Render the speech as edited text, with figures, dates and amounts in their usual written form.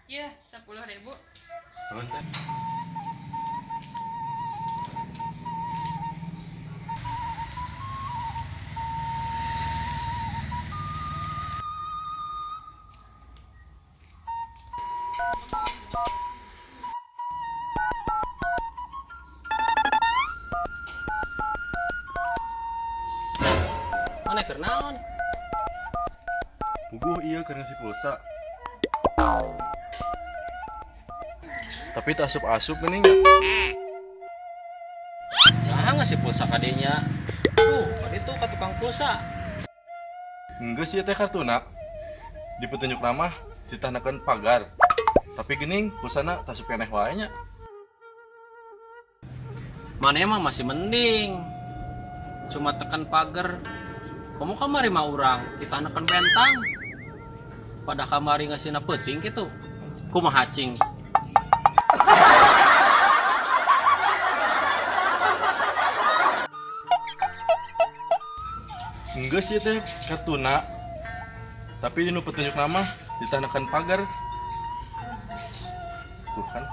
Iya, 10.000. Nuhun teh. Mana keur naon? Puguh ieu keur ngisi pulsa. Tapi tak asup-asup geuning nya. Nah, ngisi pulsa kadinya. Tuh, tadi tuh ka tukang pulsa. Enggeus ieu teh kartuna. Di petunjuk mah ditanakeun pagar. Tapi geuning pulsana tah asup keneh wae nya. Mana emang masih mending. Cuma tekan pagar. Kamu kamari mah urang ditanakeun bentang. Pada kamari ngasihna peuting kitu. Kumaha cing? Enggeus ieu teh kartuna. Tapi nu petunjuk mah ditanakeun pagar. Tuh kan.